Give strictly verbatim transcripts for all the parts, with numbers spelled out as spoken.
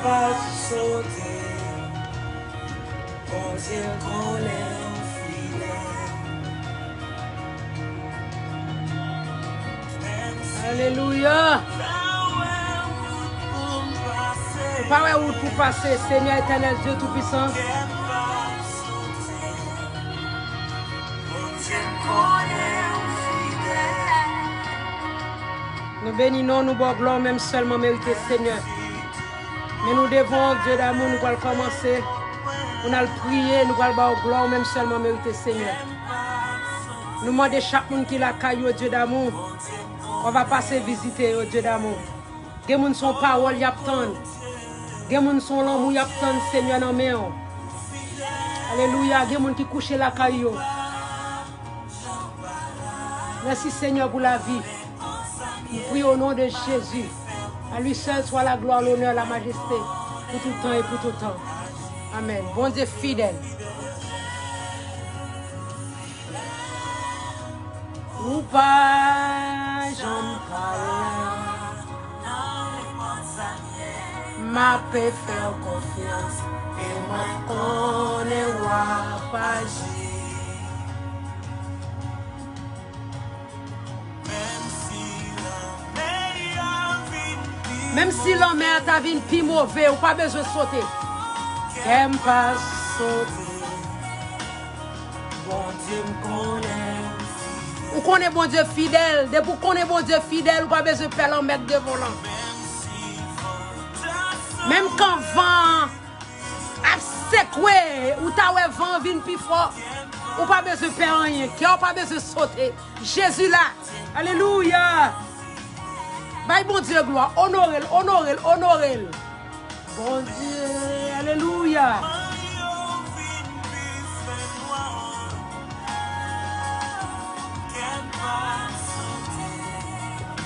pa sote. Bondye konnen ou fidèl. Alelouya. Ou pa wè wout pou pase, Senyè Etènèl, Dye Toupisan. Nou beni non, nou ba w glwa, ou menm sèlman merite, Senyè. Men nou devan w, Dye damou, nou pral kòmanse. Pou n al priye, nou pral ba w glwa, ou menm sèlman merite, Senyè. Nou mande chak moun ki lakay yo, Dye damou, w ava pase vizite yo, Dye damou. Gen moun se yon pawòl y ap tann. Gen moun se yon lanmou y ap tann, Senyè, nan men w. Alelouya, gen moun ki kouche lakay yo. Mèsi, Senyè, pou lavi. Nou priye o non de Jezi. A li sèl swa la glwa, lonè, la majeste, pou tout tan e pou tout tan. Amèn. Bondye fidèl. Ou pa janm pa la. M ape fè w konfyans e mwen konnen w ap aji. Menm si lanmè a ta vin pi move, ou pa bezwen sote. Kè m pa sote. Bondye m konnen. Ou konnen Bondye fidèl. Depi ou konnen Bondye fidèl, ou pa bezwen pè lanmè k devan w lan. Menm kan van an ap sekwe, ou ta wè van an vin pi fò. Ou pa bezwen pè anyen. Kè w pa bezwen sote. Jezi la. Alelouya. Bay Bondye glwa. Onore l, onore l, onore l. Bondye, alelouya.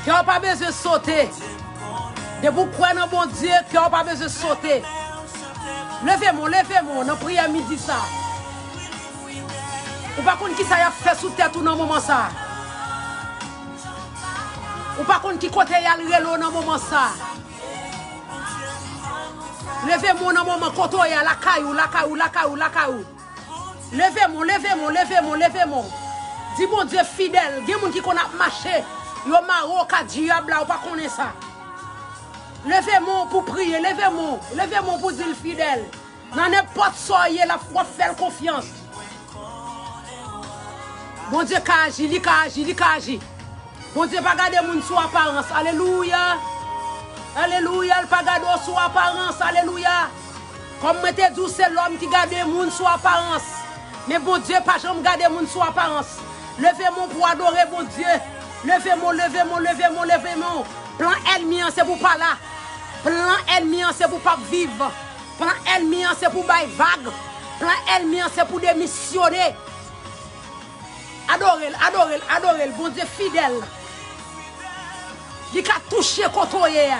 Kè w pa bezwen sote. Depi w kwè nan Bondye, kè w pa bezwen sote. Leve men w, leve men w nan priyè midi sa. Ou pa konn kisa y ap fè sou tèt ou nan moman sa. Ou pa konn ki kote y al rele w nan moman sa. Leve men w nan moman kote w ye a, lakay ou, lakay ou, lakay ou, lakay ou. Leve men w, leve men w, leve men w, leve men w. Di Bondye fidèl. Gen moun ki konn ap mache, yo mare w ka dyab la, ou pa konnen sa. Leve men w pou priye, leve men w, leve men w pou di l fidèl. Nan nenpòt sa w ye, l ap, w ap fè l konfyans. Bondye ka aji, li ka aji, li ka aji. Bondye pa gade moun sou aparans. Alelouya. Alelouya, l pa gade w sou aparans. Alelouya. Kòm mwen te di w, se lòm ki gade moun sou aparans. Men Bondye pa janm gade moun sou aparans. Leve men w pou adore Bondye. Leve men w, leve men w, leve men w, leve men w. Plan ènmi an se pou w pa la. Plan ènmi an se pou w p ap viv. Plan ènmi an se pou w bay vag. Plan ènmi an se pou w demisyone. Adore l, adore l, adore l. Bondye fidèl. Li ka touche kote w ye a.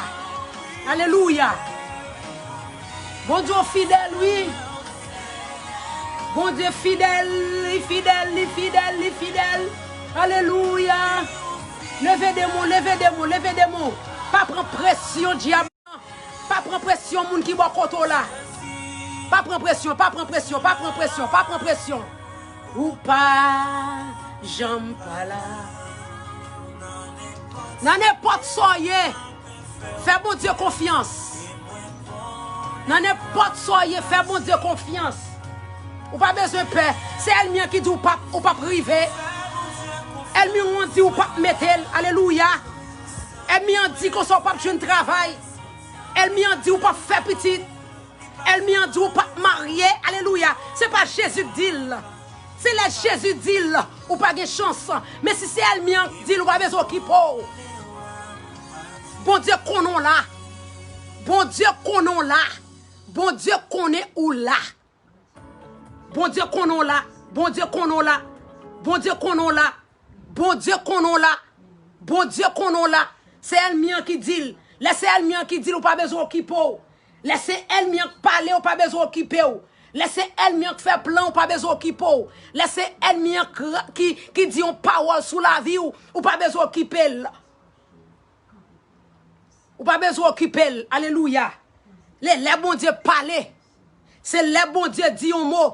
Alelouya. Bondye w fidèl, wi. Bondye fidèl, li fidèl, li fidèl, li fidèl. Alelouya. Leve demon, leve demon, leve demon. Pa pran presyon dyab. Pa pran presyon moun ki bò kote w la. Pa pran presyon, pa pran presyon, pa pran presyon, pa pran presyon. Ou pa janm pa la. Nan nenpòt sa w ye, fè Bondye konfyans. Nan nenpòt sa w ye, fè Bondye konfyans. Ou pa bezwen pè. Se ènmi an ki di w p ap, ou p ap rive. Ènmi an di w p ap mete l. Alelouya. Ènmi an di konsa w p ap jwenn travay. Ènmi an di w p ap fè pitit. Ènmi an di w p ap marye. Alelouya. Se pa Jezi k di l. Se lè Jezi di l, ou pa gen chans. Men si se ènmi an k di l, ou pa bezwen okipe w. Bondye konnen w la. Bondye konnen w la. Bondye konnen ou la. Bondye konnen w la. Bondye konnen w la. Bondye konnen w la. Bondye konnen w la. Bondye konnen w la. Se ènmi an ki di l. Lè se ènmi an ki di l, ou pa bezwen okipe w. Lè se ènmi an k pale, ou pa bezwen okipe w. Lè se ènmi an k fè plan, ou pa bezwen okipe w. Lè se ènmi an k, ki, ki di yon pawòl sou lavi w, ou pa bezwen okipe l. Ou pa bezwen okipe l. Alelouya. Lè, lè Bondye pale, se lè Bondye di yon mo,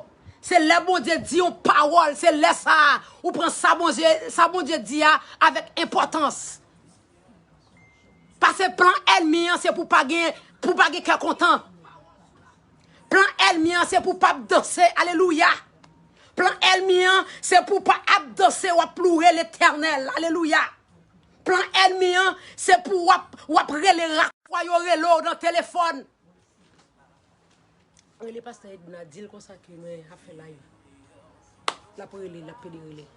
se lè Bondye di yon pawòl, se lè sa a, ou pran sa Bondye, sa Bondye di a avèk enpòtans. Paske plan ènmi an se pou pa gen, pou pa gen kè kontan. Plan ènmi an se pou pa ap danse, alelouya. Plan ènmi an se pou pa ap danse, w ap louwe Letènèl, alelouya. Plan ènmi an se pou w ap, w ap rele rakwa yo rele w nan telefòn. Rele pastè Edna, di l konsa ke mwen ap fè live. L ap rele, l ap pede rele.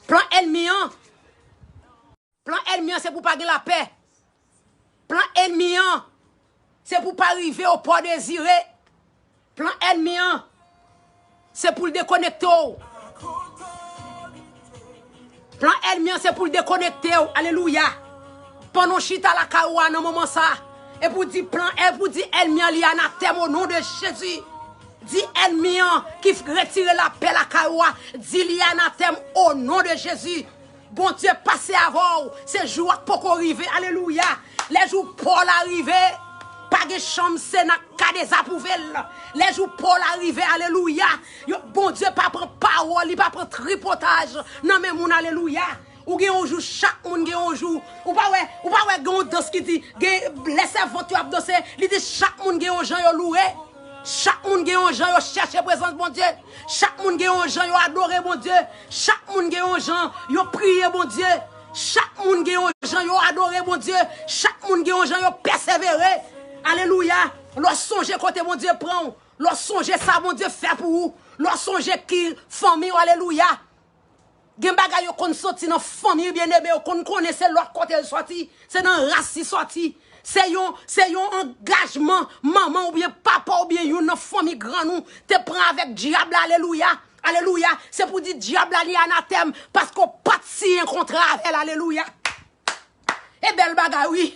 Plan ènmi an, plan ènmi an se pou pa gen lapè. Plan ènmi an se pou pa rive o pò dezire. Plan ènmi an se pou l dekonekte w. Plan ènmi an se pou l dekonekte w. Alelouya. Pandan w chita lakay ou a nan moman sa, e pou di plan, e pou di ènmi an li anatèm o non de Jezi. Di ènmi an ki retire lapè lakay ou a, di li anatèm o non de Jezi. Bondye pase avè w, se jou a poko rive, alelouya. Lè jou pa w la rive, pa gen chanm Sena ka dezapwouve l. Lè jou pa w la rive, alelouya. Yo, Bondye pa pran pawòl, li pa pran tripotaj nan men moun, alelouya. Ou gen yon jou, chak moun gen yon jou. Ou pa wè, ou pa wè gen yon dans ki di, gen, lè sèvant yo ap danse, li di chak moun gen yon jan yo louwe. Chak moun gen yon jan yo chèche prezans Bondye. Chak moun gen yon jan yo adore Bondye. Chak moun gen yon jan yo priye Bondye. Chak moun gen yon jan yo adore Bondye. Chak moun gen yon jan yo pèsevere. Alelouya. Lè w sonje kote Bondye pran w, lè w sonje sa Bondye fè pou ou, lè w sonje ki fanmi w, alelouya. Gen bagay yo konn soti nan fanmi byeneme, yo konn konnen se lòt kote l soti, se nan ras li soti. Se yon, se yon angajman manman oubyen papa oubyen youn nan fanmi grann ou te pran avèk dyab la, alelouya. Alelouya. Se pou di dyab la li anatèm paske w pa t siyen kontra avè l, alelouya. E bèl bagay, wi.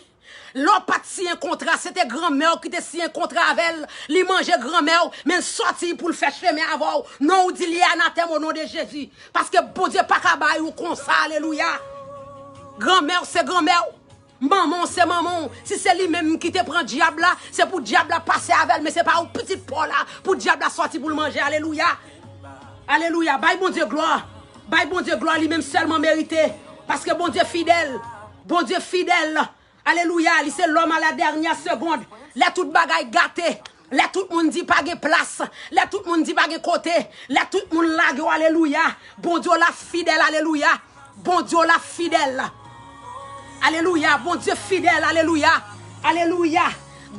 Lè w pa t siyen kontra, se te granmè w ki te siyen kontra avè l. Li manje granmè w, men l sòti pou l fè chemen avè w. Non, ou di li anatèm o non de Jezi. Paske Bondye pa ka bay ou konsa, alelouya. Granmè w se granmè w. Manman w se manman w. Si se li menm ki te pran dyab la, se pou dyab la pase avè l, men se pa ou pitit pa w la pou dyab la sòti pou l manje, alelouya. Alelouya. Bay Bondye glwa. Bay Bondye glwa, li menm sèlman merite. Paske Bondye fidèl. Bondye fidèl. Alelouya, li se lòm a la dènyè segond. Lè tout bagay gate, lè tout moun di pa gen plas, lè tout moun di pa gen kote, lè tout moun lage w, alelouya. Bondye w la fidèl, alelouya. Bondye w la fidèl. Alelouya, Bondye fidèl, alelouya. Alelouya.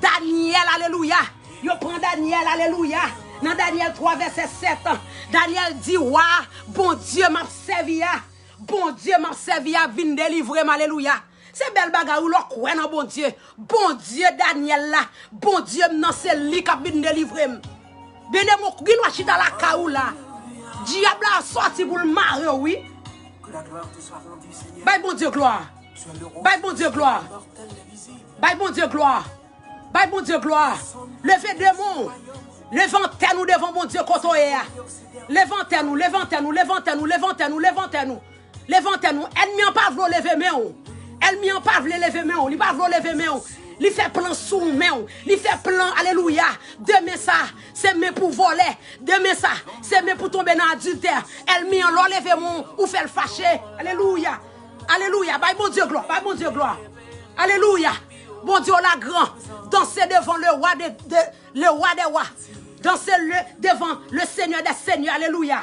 Danyèl, alelouya. Yo pran Danyèl, alelouya. Nan Danyèl twa vèsè sèt, Danyèl di wa, Bondye m ap sèvi a, Bondye m ap sèvi a vin delivre m, alelouya. Se bèl bagay wi, lè w kwè nan Bondye. Bondye Danyèl la, Bondye m nan se li k ap vin delivre m. Byeneme, ou gen dwa chita lakay ou la. Dyab la ap sòti pou l mare w wi. Bay Bondye glwa. Bay Bondye glwa. Bay Bondye glwa. Bay Bondye glwa. Leve demon. Leve antèn ou devan Bondye kote w ye a. Leve antèn ou, leve antèn ou, leve antèn ou, leve antèn ou, leve antèn ou. Leve antèn ou. Ènmi an pa vle w leve men w. Ènmi an pa vle leve men w. Li pa vle w leve men w. Li fè plan sou men w. Li fè plan, alelouya. Demen sa, se men pou vòlè. Demen sa, se men pou tonbe nan adiltè. Ènmi an, lè w leve men w, ou fè l fache. Alelouya. Alelouya. Bay Bondye glwa. Bay Bondye glwa. Alelouya. Bondye w la gran. Danse devan le wa de, de, le wa dè wa. Danse le, devan le Senyè dè senyè. Alelouya.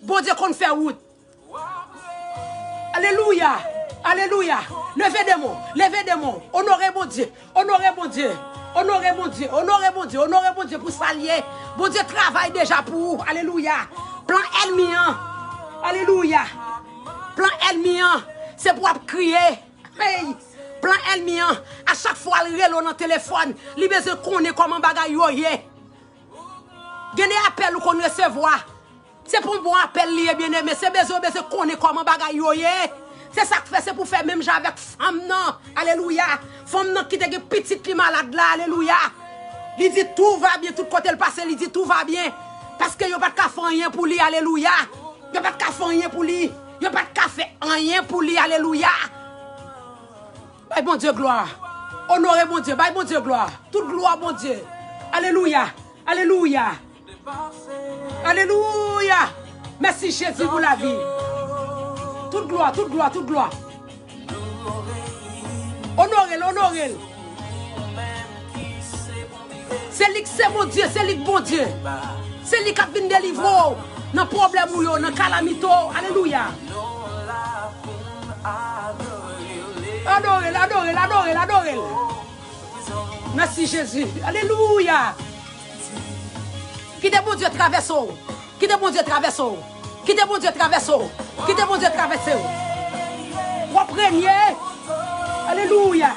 Bondye konn fè wout. Alelouya. Alelouya. Leve demon. Leve demon. Onore Bondye. Onore Bondye. Onore Bondye. Onore Bondye. Onore Bondye pou sa l ye. Bondye travay deja pou ou. Alelouya. Plan ènmi an. Alelouya. Plan ènmi an, se pou w ap kriye. Hey! Plan ènmi an, a chak fwa l rele w nan telefòn, li bezwen konnen kòman bagay yo ye. Gen de apèl ou konn resevwa. Se pa yon bon apèl li ye, byeneme. Se bezwen, bezwen konnen kòman bagay yo ye. Se sa k fè se pou fè menm jan avèk fanm nan. Alelouya. Fanm nan ki te gen pitit li malad la. Alelouya. Li di tout va byen, tout kote l pase, li di tout va byen. Paske yo pa t ka fè anyen pou li. Alelouya. Yo pa t ka fè anyen pou li. Yo pa t ka fè anyen pou li. Alelouya. Bay Bondye glwa. Onore Bondye, bay Bondye glwa. Tout glwa Bondye. Alelouya, alelouya, alelouya. Mèsi Jezi pou lavi. Tout glwa, tout glwa, tout glwa. Onore l, onore l. Se li k se Bondye, se li k Bondye. Se li k ap vin delivre w nan pwoblèm ou yo, nan kalamite w. Alelouya. Adore l, adore l, adore l, adore l. Mèsi Jezi. Alelouya. Kite Bondye travèse w. Kite Bondye travèse w. Kite Bondye travèse w. Kite Bondye travèse w. W ap renye. Alelouya.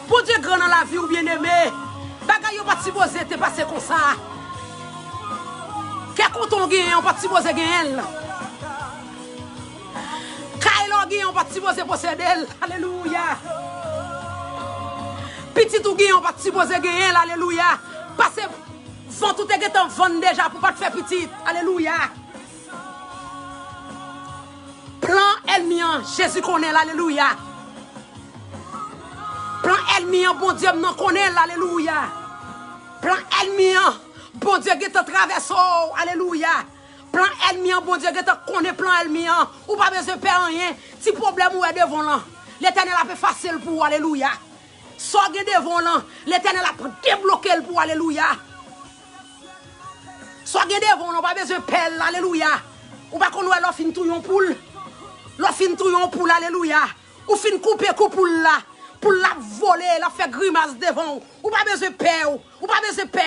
Bondye gran nan lavi w, byeneme. Bagay yo pa t sipoze te pase konsa. Kè kontan w genyen, w pa t sipoze genyen l. Kay la w genyen, w pa t sipoze posede l. Alelouya. Pitit ou genyen, w pa t sipoze genyen l. Alelouya. Pase vant ou te gentan vann deja pou w pa t fè pitit. Alelouya. Plan ènmi an, Jezi konnen l. Alelouya. Plan ènmi an, Bondye m nan konnen l. Alelouya. Plan ènmi an, Bondye gentan travèse w. Alelouya. Plan ènmi an, Bondye gentan konnen plan ènmi an. Ou pa bezwen pè anyen. Ti pwoblèm ou wè devan w lan, Letènèl ap efase l pou ou. Alelouya. Sa w gen devan w lan, Letènèl ap debloke l pou w. Alelouya. Sa w gen devan w lan, ou pa bezwen pè l. Alelouya. Ou pa konn wè lè w fin touye yon poul. Lè w fin touye yon poul, alelouya. Ou fin koupe kou poul la. Poul la ap vole, l ap fè grimas devan w. Ou pa bezwen pè w. Ou pa bezwen pè.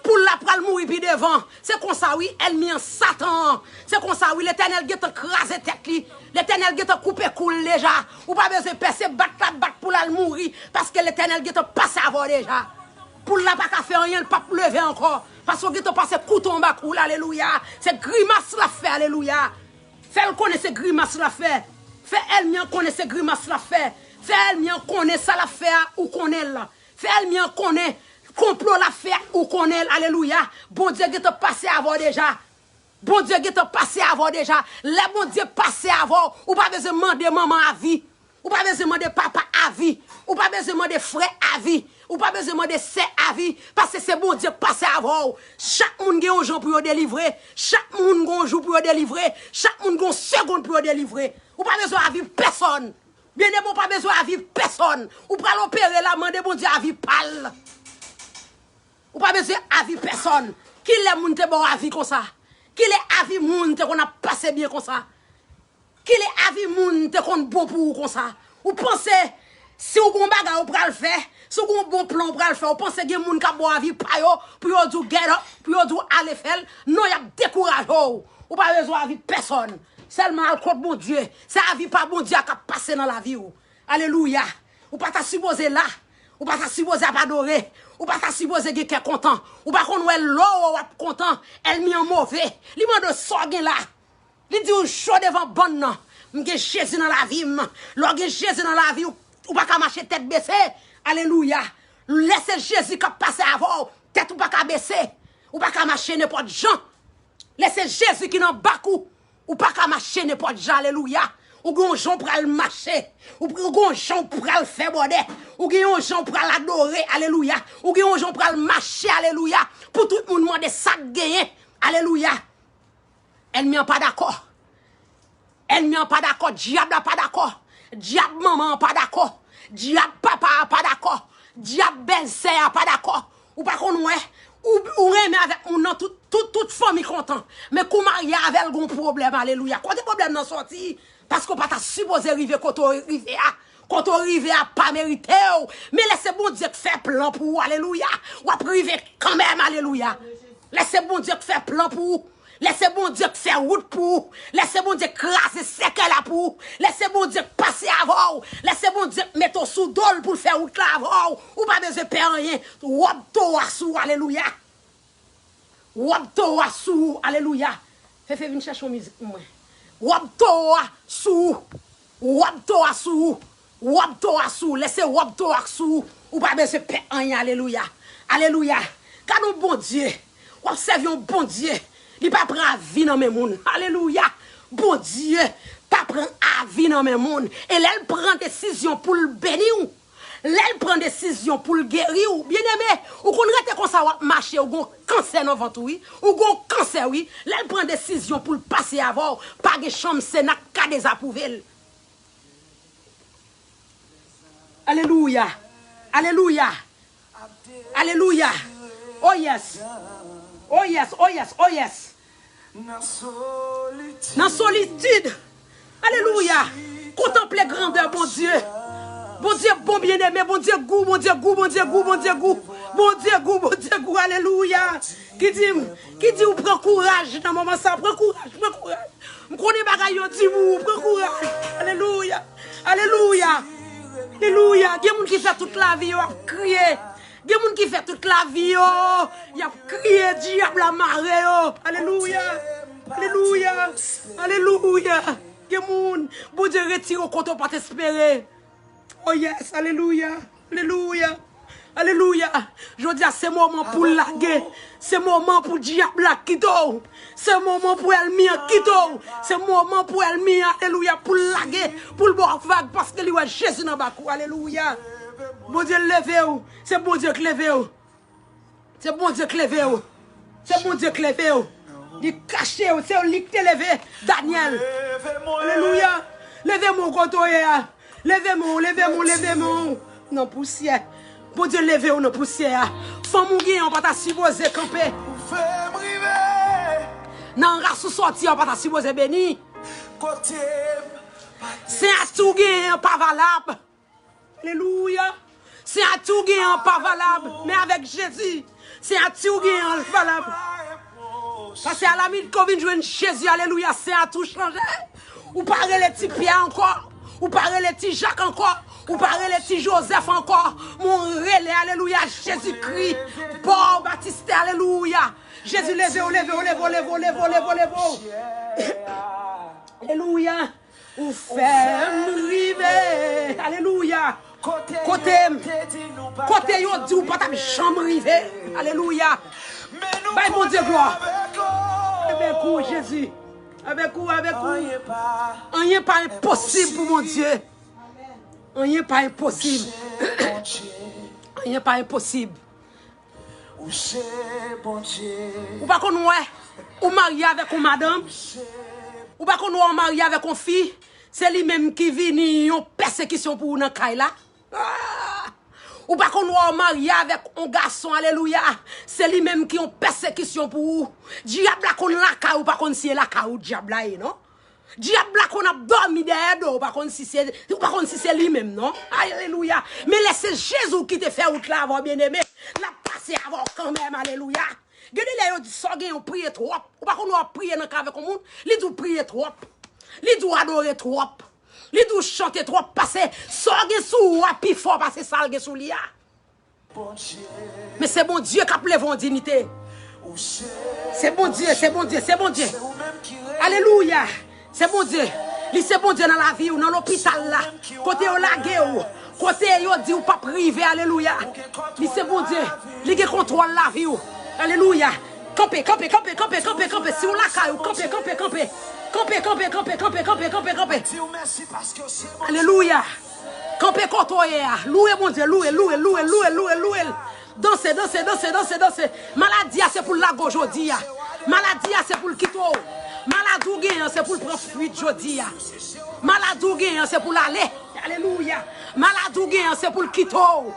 Poul la pral mouri pi devan. Se konsa wi, ènmi an, Satan an. Se konsa wi, Letènèl gentan kraze tèt li. Letènèl gentan koupe kou l deja. Ou pa bezwen pè, se bat l ap bat pou l al mouri, paske Letènèl gentan pase avè w deja. Poul la pa ka fè anyen, l p ap leve ankò. Paske w gentan pase kouto anba kou l, alelouya. Se grimas l ap fè, alelouya. Fè l konnen se grimas l ap fè. Fè ènmi an konnen se grimas l ap fè. Fè ènmi an konnen sa l ap fè a, ou konnen l. Fè ènmi an konnen konplo l ap fè a, ou konnen l. Alelouya. Bondye gentan pase avè w deja. Bondye gentan pase avè w deja. Lè Bondye pase avè w, ou pa bezwen mande manman avi. Ou pa bezwen mande papa avi. Ou pa bezwen mande frè avi. Ou pa bezwen mande sè avi. Paske se Bondye k pase avè w. Chak moun gen yon jan pou yo delivre. Chak moun gen yon jou pou yo delivre. Chak moun gen yon segonn pou yo delivre. Ou pa bezwen avi pèsonn. Byeneme, ou pa bezwen avi pèsonn. Ou pral opere la, mande Bondye avi pa l. Ou pa bezwen avi pèsonn. Kilè moun te ba w avi konsa? Kilè avi moun te konn ap pase byen konsa? Kilè avi moun te konn bon pou ou konsa? Ou panse si w gon bagay ou pral fè, si w gon bon plan ou pral fè, ou panse gen moun k ap ba w avi pa yo pou yo di w get up, pou yo di w ale fè l? Non, y ap dekouraje w. Ou pa bezwen avi pèsonn. Sèlman al kot Bondye. Se avi pa Bondye a k ap pase nan lavi w. Alelouya. Ou pa ta sipoze la. Ou pa ta sipoze ap adore. Ou pa ta sipoze gen kè kontan. Ou pa konn wè lè w ap kontan. Ènmi an move. Li mande w sa w gen la. Li di w cho devan bann nan. M gen Jezi nan lavi m. Lè w gen Jezi nan lavi w, ou pa ka mache tèt bese. Alelouya. Lè se Jezi k ap pase avè w, tèt ou pa ka bese. Ou pa ka mache nenpòt jan. Lè se Jezi ki nan bak ou, ou pa ka mache nenpòt jan, alelouya. Ou gen yon jan w pral mache. Ou, ou gen yon jan w pral fè bòdè. Ou gen yon jan w pral adore, alelouya. Ou gen yon jan w pral mache, alelouya. Pou tout moun mande sa k genyen, alelouya. Ènmi an pa dakò. Ènmi an pa dakò. Dyab la pa dakò. Dyab manman an pa dakò. Dyab papa a pa dakò. Dyab bèlsè a pa dakò. Ou pa konn wè. Ou, ou renmen avèk moun nan, tout, tout, tout fanmi kontan. Men kou w marye avè l, gon pwoblèm, alelouya. Kote pwoblèm nan sòti? Paske w pa ta sipoze rive kote w rive a. Kote w rive a pa merite w. Men lè se Bondye k fè plan pou ou, alelouya, w ap rive kanmenm, alelouya. Lè se Bondye k fè plan pou ou. Lè se Bondye k fè wout pou ou. Lè se Bondye k kraze sèkèy la pou ou. Lè se Bondye k pase avè w. Lè se Bondye k mete w sou do l pou l fè wout la avè w. Ou pa bezwen pè anyen. Wòb towo a sou ou, alelouya. Wòb towo a sou ou, alelouya. Fefe, vin chèche yon mizik pou mwen. Wòb towo a sou ou. Wòb towo a sou ou. Wòb towo a sou ou. Lè se wòb towo a k sou ou, ou pa bezwen pè anyen, alelouya. Alelouya. Gade yon Bondye. W ap sèvi yon Bondye. Li pa pran avi nan men moun. Alelouya. Bondye pa pran avi nan men moun. E lè l pran desizyon pou l beni w, lè l pran desizyon pou l geri w, byeneme, ou konn rete konsa w ap mache, ou gon kansè nan vant ou, wi. Ou gon kansè, wi. Lè l pran desizyon pou l pase avè w, pa gen chanm, se n ap ka dezapwouve l. Alelouya. Alelouya. Alelouya. Oh yes. Oh yes, oh yes, oh yes. Nan solitid. Alelouya. Kontanple grandè Bondye. Bondye bon, byeneme, Bondye gou, Bondye gou, Bondye gou, Bondye gou. Bondye gou, Bondye gou, alelouya. Ki di m, ki di ou pran kouraj nan moman sa, pran kouraj, pran kouraj. M konnen bagay yo di pou ou, pran kouraj. Alelouya. Alelouya. Alelouya. Gen moun ki fè tout lavi yo ap kriye. Gen moun ki fè tout lavi yo, y ap kriye, dyab la mare yo. Alelouya. Alelouya. Alelouya. Gen moun, Bondye retire w kote w pa t espere. Oh yes, alelouya. Alelouya. Alelouya. Jodi a se moman pou l lage. Se moman pou dyab la kite w. Se moman pou ènmi an kite w. Se moman pou ènmi an, alelouya, pou l lage, pou l ba w vag, paske li wè Jezi nan bak ou. Alelouya. Bondye leve w. Se Bondye k leve w. Se Bondye k leve w. Se Bondye k leve w. Li kache w. Se li k te leve Danyèl. Alelouya. Leve men w kote w ye a. Leve men w, leve men w, leve men w. Nan pousyè. Bondye leve w nan pousyè a. Fanm ou genyen w pa ta sipoze kanpe. Nan ras ou sòti a w pa ta sipoze beni. Siyati w genyen an pa valab. Alelouya. Siyati w genyen an pa valab, men avèk Jezi, siyati w genyen an valab. Paske alaminit ke w vin jwenn Jezi, alelouya, siyati w chanje. Ou pa rele ti Pyè ankò, ou pa rele ti Jak ankò, ou pa rele ti Jozèf ankò, men w rele, alelouya, Jezikri, Pòl Batistè, alelouya. Jezi leve w, leve w, leve w, leve w, leve w, leve w, leve w. Alelouya. Ou fè m rive. Alelouya. Kote m, kote yo di w pa t ap janm rive. Alelouya. Bay Bondye glwa. Avèk ou, Jezi. Avèk ou, avèk ou. Anyen pa enposib pou Bondye. Anyen pa enposib. Anyen pa enposib. Ou pa konn wè ou marye avèk yon madanm. Ou pa konn wè ou marye avèk yon fi. Se li menm ki vini yon pèsekisyon pou ou nan kay la. Ah! Ou pa konn wè ou marye avèk yon gason, alelouya. Se li menm ki yon pèsekisyon pou ou. Dyab la konn lakay ou, pa konn si e lakay ou dyab la ye, non. Dyab la konn ap dòmi dèyè do w, ou pa konn si se, ou pa konn si se li menm, non. Alelouya. Men lè se Jezi ki te fè wout la avè w, byeneme, l ap pase avè w kanmenm, alelouya. Gen de lè yo di sa w gen yon priye twòp. Ou pa konn w ap priye nan kay avèk yon moun, li di w priye twòp. Li di w adore twòp. Li di w chante twòp, pase sa w gen sou ou a pi fò pase sa l gen sou li a. Men se Bondye k ap leve w an diyite. Se Bondye, se Bondye, se Bondye. Alelouya. Se Bondye. Li se Bondye nan lavi w, nan lopital la. Kote yo lage w. Kote yo di w p ap rive. Alelouya. Li se Bondye. Li gen kontwòl lavi w. Alelouya. Kanpe, kanpe, kanpe, kanpe, kanpe, kanpe. Si w lakay ou, kanpe, kanpe, kanpe. Kanpe, kanpe, kanpe, kanpe, kanpe, kanpe, kanpe. Alelouya. Kanpe kote w ye a. Louwe Bondye, louwe, louwe, louwe, louwe, louwe, louwe l. Danse, danse, danse, danse, danse. Maladi a se pou l lage w jodi a. Maladi a se pou l kite w. Maladi w genyen an se pou l pran fwit jodi a. Maladi w genyen an se pou l ale. Alelouya. Maladi w genyen an se pou l kite w.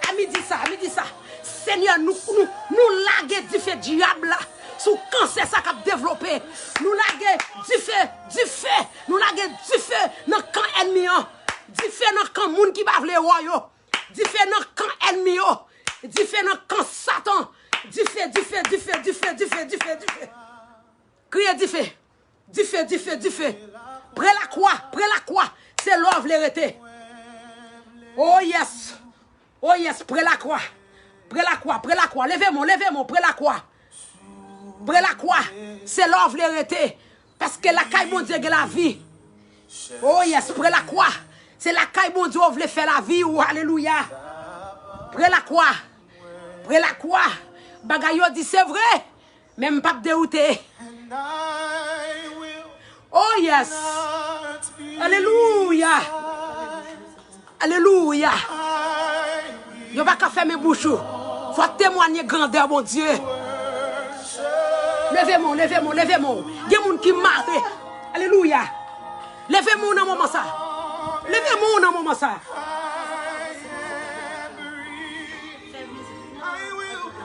A midi sa, a midi sa. Senyè, nou, nou, nou lage dife dyab la sou kansè sa k ap devlope. Nou lage dife, dife. Nou lage dife nan kan ènmi an. Dife nan kan moun ki pa vle wè yo. Dife nan kan ènmi yo. Dife nan kan Satan. Dife, dife, dife, dife, dife, dife, dife. Kriye dife. Dife, dife, dife. Pre lakwa, pre lakwa. Se la w vle rete. Oh yes. Oh yes, pre lakwa. Pre lakwa, pre lakwa. Leve men w, leve men w, pre lakwa. Pre lakwa. Se la w vle rete. Paske lakay Bondye gen lavi. Oh yes, pre lakwa. Se lakay Bondye w vle fè lavi w. Alelouya. Pre lakwa. Pre lakwa. Bagay yo di se vre. Men m p ap dewoute. Oh yes. Alelouya. Alelouya. Yo pa ka fèmen bouch ou. Fò w temwanye grandè Bondye. Leve men w, leve men w, leve men w. Gen moun ki mare. Alelouya. Leve men w nan moman sa. Leve men w nan moman sa.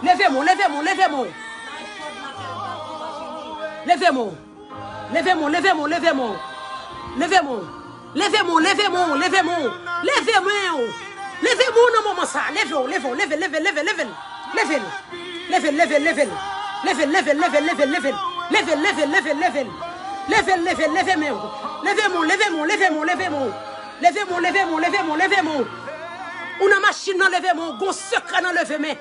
Leve men w, leve men w, leve men w. Leve men w. Leve men w, leve men w, leve men w. Leve men w. Leve men w, leve men w, leve men w. Leve men w. Leve men w nan moman sa. Leve w, leve w, leve, leve, leve, leve l. Leve l. Leve l, leve l, leve l. Leve l, leve l, leve l, leve l, leve l. Leve l, leve l, leve l, leve l. Leve l, leve l, leve men w. Leve men w, leve men w, leve men w, leve men w. Leve men w, leve men w, leve men w, leve men w. Ou nan machin nan, leve men w. Gon sekrè nan leve men.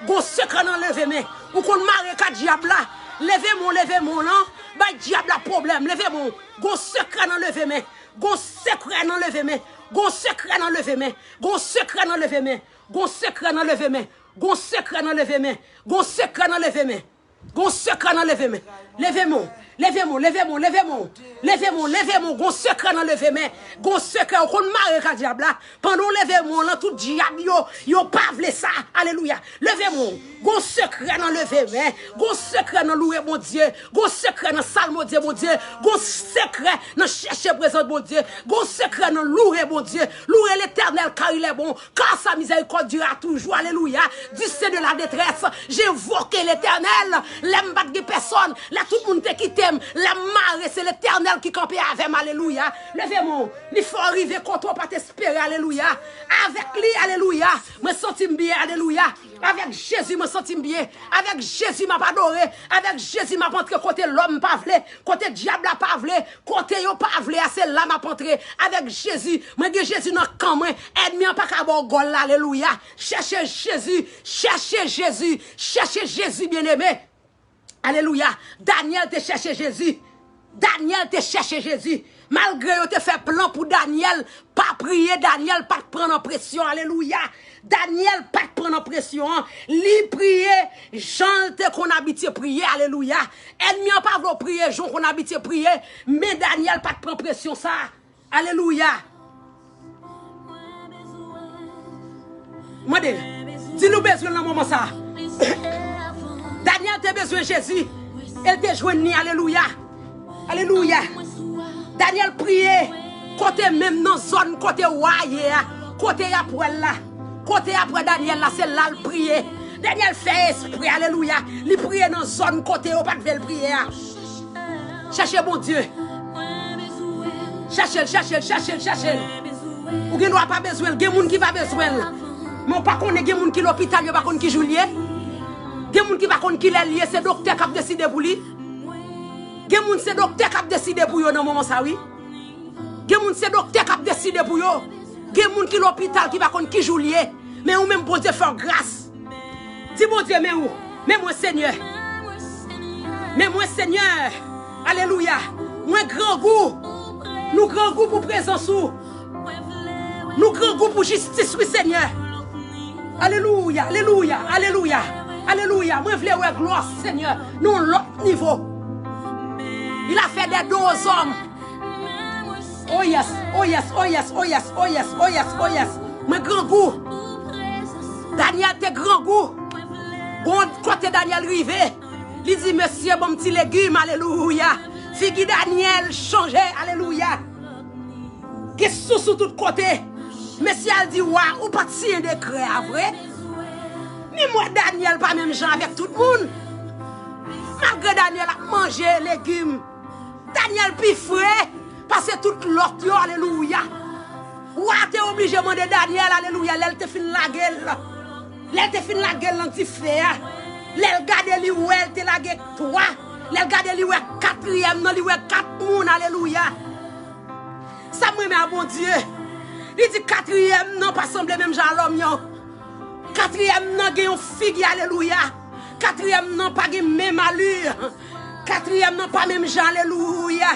Gon sekrè nan leve men. Ou konn mare ka dyab la. Leve men w, leve men w lan. Bay dyab la pwoblèm. Leve men w. Gon sekrè nan leve men. Gon sekrè nan leve men. Gon sekrè nan leve men. Gon sekrè nan leve men. Gon sekrè nan leve men. Gon sekrè nan leve men. Gon sekrè nan leve men. Gon sekrè nan leve men. Leve men w. Leve men w, leve men w, leve men w. Leve men w, leve men w. Gon sekrè nan leve men. Gon sekrè. Ou konn mare ka dyab la. Pandan w leve men w lan, tout dyab yo, yo pa vle sa. Alelouya. Leve men w. Gon sekrè nan leve men. Gon sekrè nan louwe Bondye. Gon sekrè nan salmodye Bondye. Gon sekrè nan chèche prezans Bondye. Gon sekrè nan louwe Bondye. Louwe Letènèl, car il est bon, car sa miséricorde durera toujours. Alelouya. Du sein de la détresse, j'invoque Letènèl. Lè m pa t gen pèsòn, lè tout moun te kite m, lè m mare, se Letènèl ki kanpe avè m. Alelouya. Leve men w. Li fè w rive kote w pa t espere. Alelouya. Avèk li, alelouya, mwen santi m byen. Alelouya. Avèk Jezi, mwen santi m byen. Avèk Jezi, m ap adore. Avèk Jezi, m ap antre kote lòm pa vle, kote dyab la pa vle, kote yo pa vle a, se la m ap antre. Avèk Jezi, mwen gen Jezi nan kan mwen. Ènmi an pa ka ba w gòl la. Alelouya. Chèche Jezi, chèche Jezi, chèche Jezi, byeneme. Alelouya. Danyèl te chèche Jezi. Danyèl te chèche Jezi. Malgre yo te fè plan pou Danyèl pa priye, Danyèl pa t pran nan presyon. Alelouya. Danyèl pa t pran nan presyon an. Li priye jan l te konn abitye priye. Alelouya. Ènmi an pa vle w priye jan w konn abitye priye, men Danyèl pa t pran presyon sa a. Alelouya. Mande l. Di l ou bezwen l nan moman sa a. Danyèl te bezwen Jezi. E l te jwenn li. Alelouya. Alelouya. Danyèl priye. Kote menm nan zòn kote wa ye a. Kote y ap wè l la. Kote y ap wè Danyèl la, se la l priye. Danyèl fè espre. Alelouya. Li priye nan zòn kote yo pa t vle l priye a. Chèche Bondye. Chèche l, chèche l, chèche l, chèche l. Ou gen dwa pa bezwen l. Gen moun ki pa bezwen l. Men w pa konnen gen moun ki lopital, yo pa konn ki jou l ye. Gen moun ki pa konn kilè l ye, se doktè k ap deside pou li. Gen moun se doktè k ap deside pou yo nan moman sa, wi. Gen moun se doktè k ap deside pou yo. Gen moun ki lopital ki pa konn ki jou l ye. Men ou menm, Bondye fè w gras. Di Bondye, men ou, men mwen, Senyè. Men mwen, Senyè. Alelouya. Mwen grangou. Nou grangou pou prezans ou. Nou grangou pou jistis, wi, Senyè. Alelouya, alelouya, alelouya. Alelouya. Mwen vle wè glwa Senyè nan yon lòt nivo. Il a fait des dons aux hommes. Oh yes, oh yes, oh yes, oh yes, oh yes, oh yes, oh yes. Mwen grangou. Danyèl te grangou. Gon kote Danyèl rive, li di, "Mesye, ban m ti legim." Alelouya. Figi Danyèl chanje. Alelouya. Gen sousou tout kote. Mesye al di wa, "Ou pa t siyen dekrè a vre?" Menm wè Danyèl pa menm jan avèk tout moun. Malgre Danyèl ap manje legim, Danyèl pi fre pase tout lòt yo. Alelouya. Wa te oblije mande Danyèl, alelouya, lè l te fin lage l. Lè l te fin lage l nan dife a. Lè l gade, li wè l te lage twa. Lè l gade, li wè katriyèm nan, li wè kat moun. Alelouya. Sa m renmen a Bondye. Li di katriyèm nan pa sanble menm jan a lòm yo. Katriyèm nan gen yon figi, alelouya. Katriyèm nan pa gen menm ali. Katriyèm nan pa menm jan, alelouya.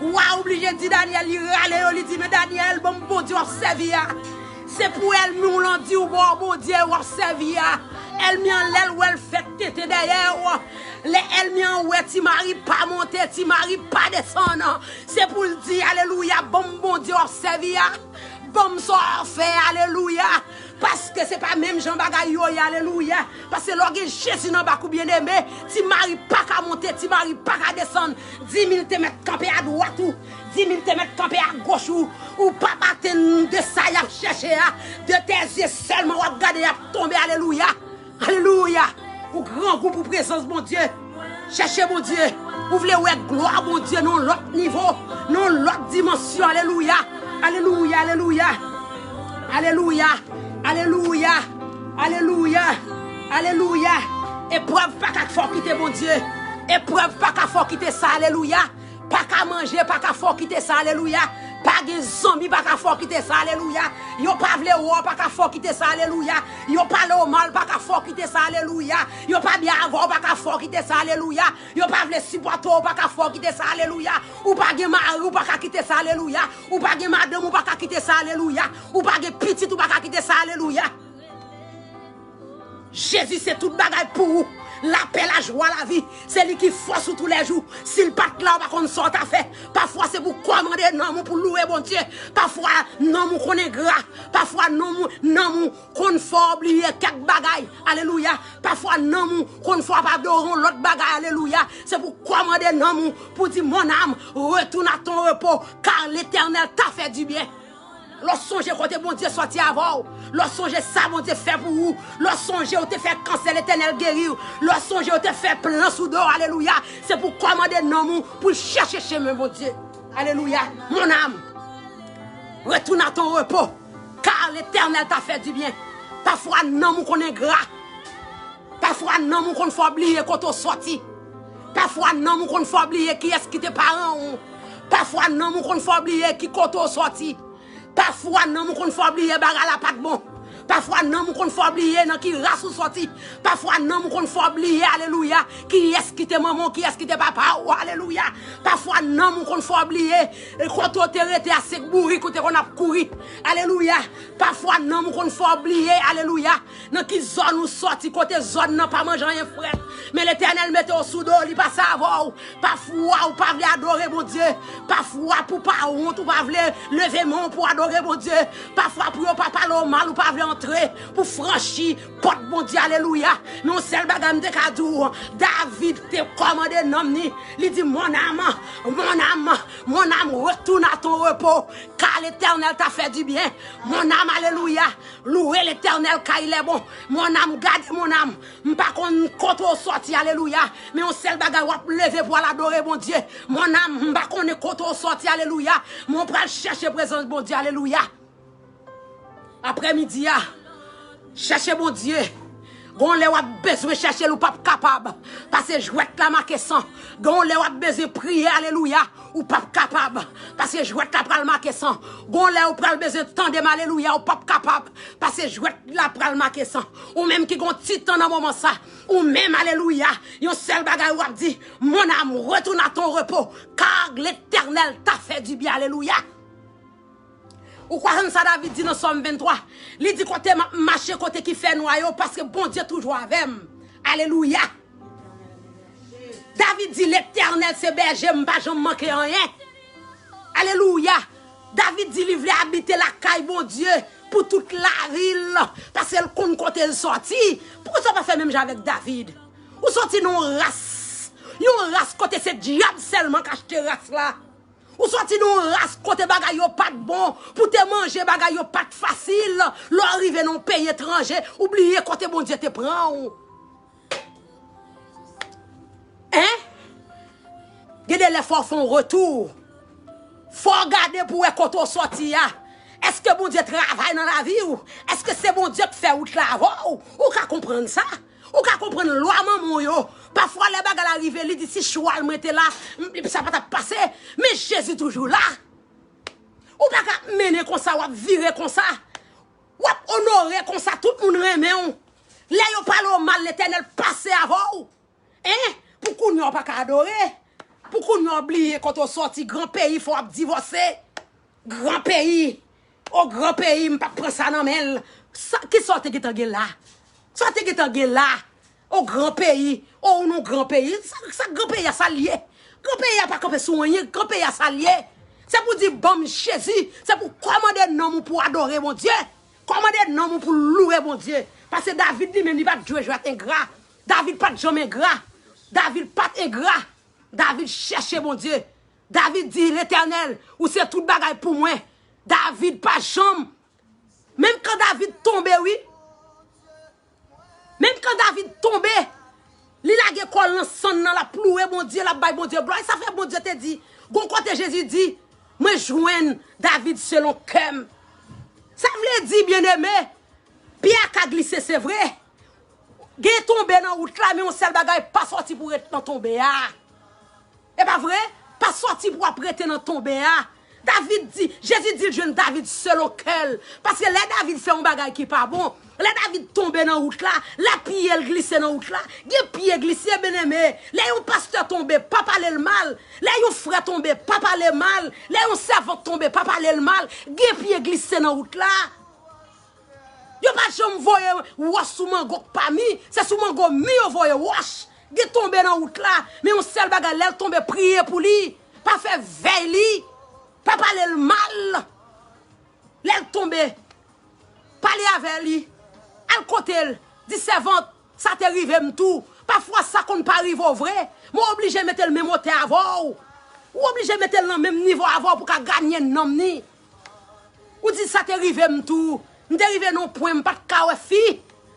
Wa oblije di Danyèl, li rale yo, li di, "Men Danyèl, bon Bondye w ap sèvi a. Se pou ènmi w lan di w bon Bondye w ap sèvi a. Ènmi an lè l wè l fè tenten dèyè w." Lè ènmi an wè Ti Mari pa monte, Ti Mari pa desann, se pou l di, alelouya, ban m Bondye w ap sèvi a. Ban m sa w fè, alelouya. Paske se pa menm jan bagay yo ye, alelouya. Paske lè w gen Jezi nan bak ou, byeneme, Ti Mari pa ka monte, Ti Mari pa ka desann. Di mil te mèt kanpe adwat ou, di mil te mèt kanpe agoch ou. Ou p ap atenn de sa y ap chèche a. De tes yeux sèlman w ap gade, y ap tonbe, alelouya. Alelouya! Ou grangou pou prezans Bondye. Chèche Bondye. Ou vle wè glwa Bondye nan yon lòt nivo, nan yon lòt dimansyon. Alelouya! Alelouya! Alelouya! Alelouya! Alelouya! Alelouya! Alelouya! Eprèv pa ka fè w kite Bondye. Eprèv pa ka fè w kite sa. Alelouya! Pa ka manje, pa ka fè w kite sa, alelouya. Pa gen zanmi, pa ka fè w kite sa, alelouya. Yo pa vle wè w, pa ka fè w kite sa, alelouya. Yo pale w mal, pa ka fè w kite sa, alelouya. Yo pa byen avè w, pa ka fè w kite sa, alelouya. Yo pa vle sipòte w, pa ka fè w kite sa, alelouya. Ou pa gen mari, ou pa ka kite sa, alelouya. Ou pa gen madanm, ou pa ka kite sa, alelouya. Ou pa gen pitit, ou pa ka kite sa, alelouya. Jezi se tout bagay pou ou. Lapè, lajwa, lavi. Se li ki fòs ou toulèjou. Si l pa t la, ou pa konn sa w ta fè. Pafwa, se pou kòmande nanm ou pou louwe Bondye. Pafwa, nanm ou konn engra. Pafwa, nanm ou, nanm ou konn fè w bliye kèk bagay. Alelouya. Pafwa, nanm ou konn fè w ap adore yon lòt bagay. Alelouya. Se pou kòmande nanm ou pou di, mon âme, retourne à ton repos, car l'Éternel t'a fait du bien. Lè w sonje kote Bondye sòti avè w, lè w sonje sa Bondye fè pou ou, lè w sonje ou te fè kansè, Letènèl geri w, lè w sonje ou te fè plan sou do w, alelouya, se pou kòmande nanm ou pou l chèche chemen Bondye. Alelouya. Mon âme, retourne à ton repos, car l'Éternel t'a fait du bien. Pafwa nanm ou konn engra. Pafwa nanm ou konn fè w bliye kote w sòti. Pafwa nanm ou konn fè w bliye kiyès ki te paran ou. Pafwa nanm ou konn fè w bliye ki kote w sòti. Pafwa nanm ou konn fè w bliye bagay la pa t bon. Pafwa nanm ou konn fè w bliye nan ki ras ou sòti. Pafwa nanm ou konn fè w bliye, alelouya, kiyès ki te manman w, kiyès ki te papa w, alelouya. Pafwa nanm ou konn fè w bliye kote w te rete a, se bourik ou te konn ap kouri, alelouya. Pafwa nanm ou konn fè w bliye, alelouya, nan ki zòn ou sòti, kote zòn nan pa manje anyen frèt. Men Letènèl mete w sou do, li pase avè w. Pafwa ou pa vle adore Bondye. Pafwa pou pa wont ou pa vle leve men w pou adore Bondye. Pafwa pou yo pa pale w mal ou pa vle antre pou franchi pòt Bondye. Alelouya. Men yon sèl bagay m te ka di w, David te kòmande nanm ni. Li di, mon âme, mon âme, mon âme, retourne à ton repos, car l'Éternel t'a fait du bien. Mon âme, alelouya. Louez l'Éternel car il est bon. Mon âme, gade mon âme. M pa konn kote w sòti, alelouya. Men yon sèl bagay, w ap leve pou al adore Bondye. Mon âme, m pa konnen kote w sòti, alelouya. Men w pral chèche prezans Bondye, alelouya. Aprèmidi a, chèche Bondye. Gon lè w ap bezwen chèche l, ou p ap kapab. Pase jwèt la make san. Gon lè w ap bezwen priye, alelouya. Ou p ap kapab. Pase jwèt la pral make san. Gon lè ou pral bezwen tande m, alelouya, ou p ap kapab. Pase jwèt la pral make san. Ou menm ki gon ti tan nan moman sa. Ou menm, alelouya. Yon sèl bagay w ap di, mon âme, retourne à ton repos, car l'Éternel t'a fait du bien, alelouya. Ou kwè sa David di nan Sòm venntwa? Li di, kote m ap mache, kote ki fè nwa yo, paske Bondye toujou avè m. Alelouya. David di, Letènèl se bèje m, m pa janm manke anyen. Alelouya. David di li vle abite lakay Bondye pou tout lavi l, paske l konn kote l sòti. Poukisa w pa fè menm jan avèk David? Ou sòti nan yon ras, yon ras kote se dyab sèlman k achte ras la. Ou sòti nan yon ras kote bagay yo pa t bon, pou te manje bagay yo pa t fasil, lè w rive nan yon peyi etranje, ou bliye kote Bondye te pran w. Hein? Gen de lè fò w fè yon retou. Fò w gade pou w wè kote w sòti a. Èske Bondye travay nan lavi w? Èske se Bondye k fè wout la avè w? Ou ka konprann sa? Ou ka konprann lwa manman w yo. Pafwa, lè bagay la rive, li di, si chwal mwen te la, m- sa pa t ap pase. Men Jezi toujou la. Ou pa ka ap mennen konsa, w ap vire konsa. W ap onore konsa, tout moun renmen w. Lè yo pale w mal, Letènèl pase avè w. Hein? Pou kounye a w pa ka adore. Pou kounye a w bliye kote w sòti, gran peyi, fò w ap divòse. Gran peyi. O gran peyi, m p ap pran sa nan men l. Sa, kisa w te gentan gen la? Sa w te gentan gen la? O gran peyi. O, ou nan gran peyi. Sa, sa gran peyi a, sa l ye? Gran peyi a pa kanpe sou anyen. Gran peyi a, sa l ye? Se pou di, ban m Jezi. Se pou kòmande nanm ou pou adore Bondye. Kòmande nanm ou pou louwe Bondye. Paske David li menm, li pa t dwe jwe ak engra. David pa t janm engra. David pa t engra. David chèche Bondye. David di, Letènèl, ou se tout bagay pou mwen. David pa janm. Menm kan David tonbe, wi. Menm kan David tonbe, li lage kò l nan sann nan, l ap louwe Bondye, l ap bay Bondye glwa. E sa fè Bondye te di, gon kote Jezi di, mwen jwenn David selon kè m. Sa vle di, byeneme, pye a ka glise, se vre. Gen tonbe nan wout la, men yon sèl bagay, pa sòti pou ret nan tonbe a. E pa vre? Pa sòti pou ap rete nan tonbe a. David di, Jezi di l jwenn David selon kè l. Paske lè David fè yon bagay ki pa bon, lè David tonbe nan wout la, lè pye l glise nan wout la, gen pye glise, byeneme. Lè yon pastè tonbe, pa pale l mal. Lè yon frè tonbe, pa pale mal. Lè yon sèvant tonbe, pa pale l mal. Gen pye glise nan wout la. Yo pa janm voye wòch sou mango k pa mi, se sou mango mi yo voye wòch. Gen tonbe nan wout la, men yon sèl bagay, lè l tonbe, priye pou li. Pa fè vèy li. Pa pale l mal. Lè l tonbe, pale avè li. Al kote l. Di, sèvant, sa te rive m tou. Pafwa, sa konn pa rive w vre. Men w oblije mete l menm otè avè w. Ou oblije mete l nan menm nivo avè w pou ka ganye nanm ni. Ou di, sa te rive m tou. M te rive nan yon pwen, m pa t ka wè fi.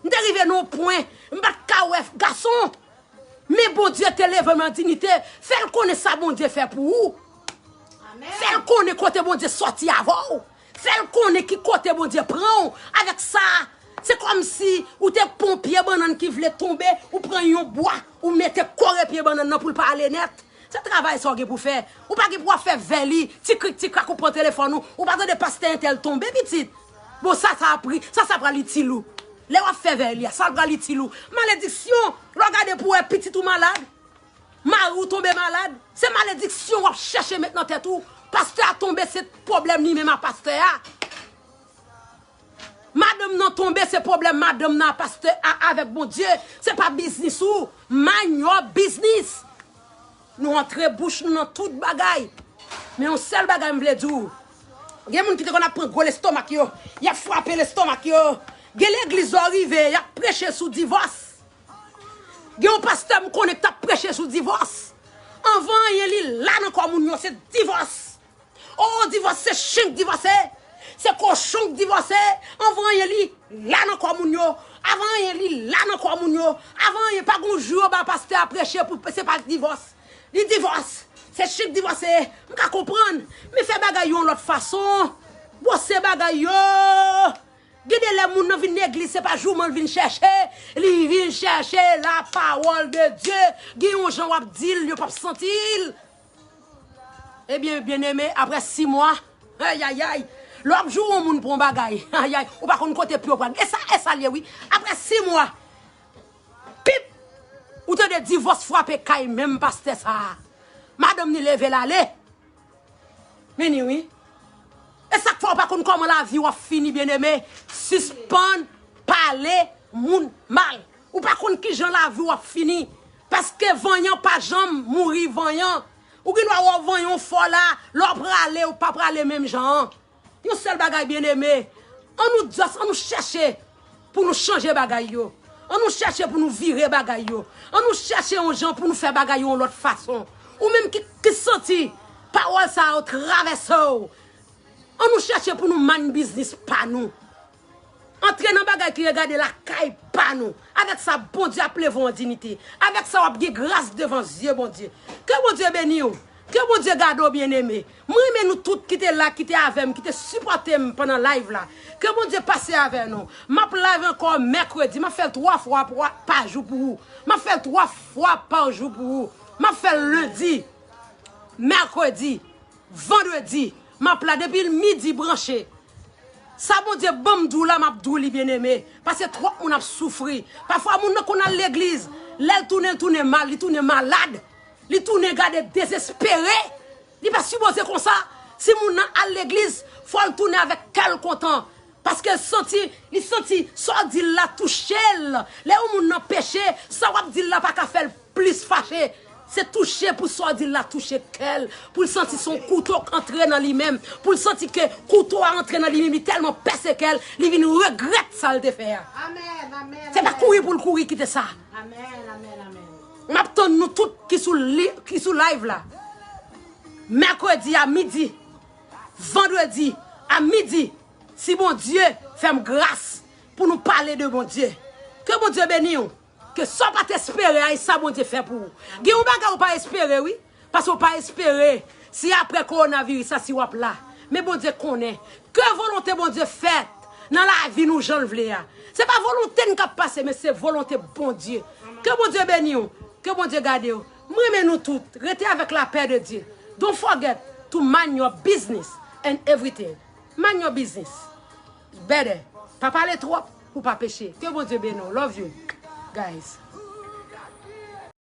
M te rive nan yon pwen, m pa t ka wè gason. Men Bondye te leve m an diyite. Fè l konnen sa Bondye fè pou ou. Fè l konnen kote Bondye sòti avè w. Fè l konnen ki kote Bondye pran w. Avèk sa, se kòmsi ou te pran yon pye bannann ki vle tonbe, ou pran yon bwa, ou mete kore pye bannann nan pou l pa ale nèt. Se travay sa w gen pou fè. Ou pa gen pou w ap fè vèy li, ti krik ti krak, ou pran telefòn ou, ou pa tande pastè entèl tonbe, pitit. Bon, sa, sa ap ri, sa, sa pral itil ou. Lè w ap fè vèy li a, sa pral itil ou. Malediksyon, lè w gade pou w wè pitit ou malad, mari w tonbe malad, se malediksyon w ap chèche met nan tèt ou. Pastè a tonbe, se pwoblèm li menm a pastè a. Madanm nan tonbe, se pwoblèm madanm nan a pastè a avèk Bondye. Se pa biznis ou. Mind your business. Nou antre bouch nou nan tout bagay. Men yon sèl bagay m vle di w. Gen moun ki te konn ap pran gwo lestomak yo. Y ap frape lestomak yo. Gen legliz lè w rive, y ap preche sou divòs. Gen yon pastè m konnen ki t ap preche sou divòs. Anvan anyen, li la nan kò moun yo, se divòs. O, divòs, se chen k divòse. Se kochon k divòse. Anvan anyen, li la nan kò moun yo. Avan anyen, li la nan kò moun yo. Avan anyen, pa gon jou yo ba pastè a preche pou se pa divòs. Li divòs. Se chen k divòse. M ka konprann. Men fè bagay yo yon lòt fason. Bwose bagay yo. Gen de lè moun nan vin legliz, se pa jouman l vin chèche, li vin chèche la parole de Dieu. Gen yon jan w ap di l, yo p ap santi l. Ebyen, byeneme, apre sis mwa, ayayay, lè w ap joure yon moun pou yon bagay, ayay, ou pa konn kote pye w pral. E sa, e sa l ye, wi. Apre sis mwa, pip, ou tande divòs frape kay menm pastè sa a. Madanm ni leve l ale. Vini, wi. E sa k fè w pa konn kòman lavi w ap fini, byeneme. Sispann pale moun mal. Ou pa konn kijan lavi w ap fini. Paske vanyan pa janm mouri vanyan. Ou gen dwa wè w vanyan w fò la, lè w prale, ou pa prale menm jan an. Yon sèl bagay, byeneme. Ann nou just, ann nou chèche pou nou chanje bagay yo. Ann nou chèche pou nou vire bagay yo. Ann nou chèche yon jan pou nou fè bagay yo yon lòt fason. Ou menm ki, ki santi pawòl sa yo travèse w, ann nou chèche pou nou mind biznis pa nou. Antre nan bagay ki regade lakay pa nou. Avèk sa, Bondye ap leve w an diyite. Avèk sa, w ap gen gras devan zye Bondye. Ke Bondye beni w. Ke Bondye gade w, byeneme. Mwen renmen nou tout ki te la, ki te avè m, ki te sipòte m pandan live la. Ke Bondye pase avè nou. M ap live ankò mèkredi. M ap fè l twa fwa pa, pa jou pou ou. M ap fè l twa fwa pa jou pou ou. M ap fè l lendi, mèkredi, vandredi. M ap la depi midi branche. Sa Bondye ban m di w la, m ap di w li, byeneme. Paske twòp moun ap soufri. Pafwa, moun nan konn al legliz. Lè l tounen, l tounen mal, li tounen malad. Li tounen gade dezespere. Li pa sipoze konsa. Si moun nan al legliz, fò l tounen avèk kè l kontan. Èske l santi, li santi sa w di l la touche l? Lè yon moun nan peche, sa w ap di l la pa ka fè l plis fache. Se touche pou sa w di l la touche kè l, pou l santi se yon kouto k antre nan li menm, pou l santi ke kouto a antre nan li menm, li tèlman pèse kè l, li vin regrèt sa l te fè a. Amèn, amèn. Se pa kouri pou l kouri kite sa. Amèn, amèn, amèn. M ap tann nou tout ki sou, li, ki sou live la. Mèkredi a midi, vandredi a midi, si Bondye fè m gras pou nou pale de Bondye. Ke Bondye beni w. Ke sa w pa t espere a, e sa Bondye fè pou ou. Gen yon bagay ou pa espere, wi. Paske ou pa espere si apre kowonaviris la, si w ap la. Men Bondye konnen. Ke volonte Bondye fèt nan lavi nou jan l vle a. Se pa volonte n k ap pase, men se volonte Bondye. Ke Bondye beni w. Ke Bondye gade w. M renmen nou tout. Rete avèk lapè de Dye. Don't forget to mind your business and everything. Mind your business. Bèdè. Pa pale twòp pou pa peche. Ke Bondye beni w. Love you, guys.